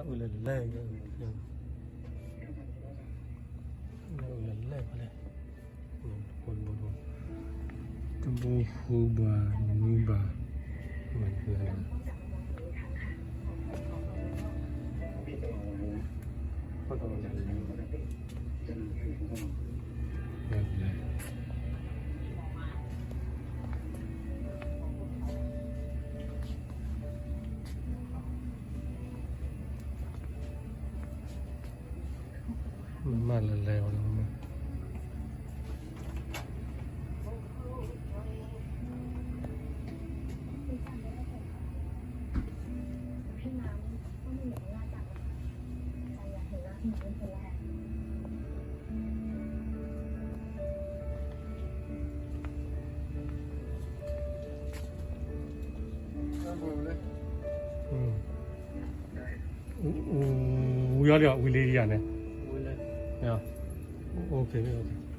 အုၣ်လၢလဲၣ်, အုၣ်လၢလဲၣ်ဖဲလဲၣ်, တဘိဃုဘၣ် နွံဘၣ်, မၤတလဲၣ်. မၤလၢလဲၤဝဲလီၤ. ဝံၤအီၤလံ, ဝံၤလံယၤန့ၣ်. ဝံၤလံ. အိၣ်ခ့, အိၣ်ခ့.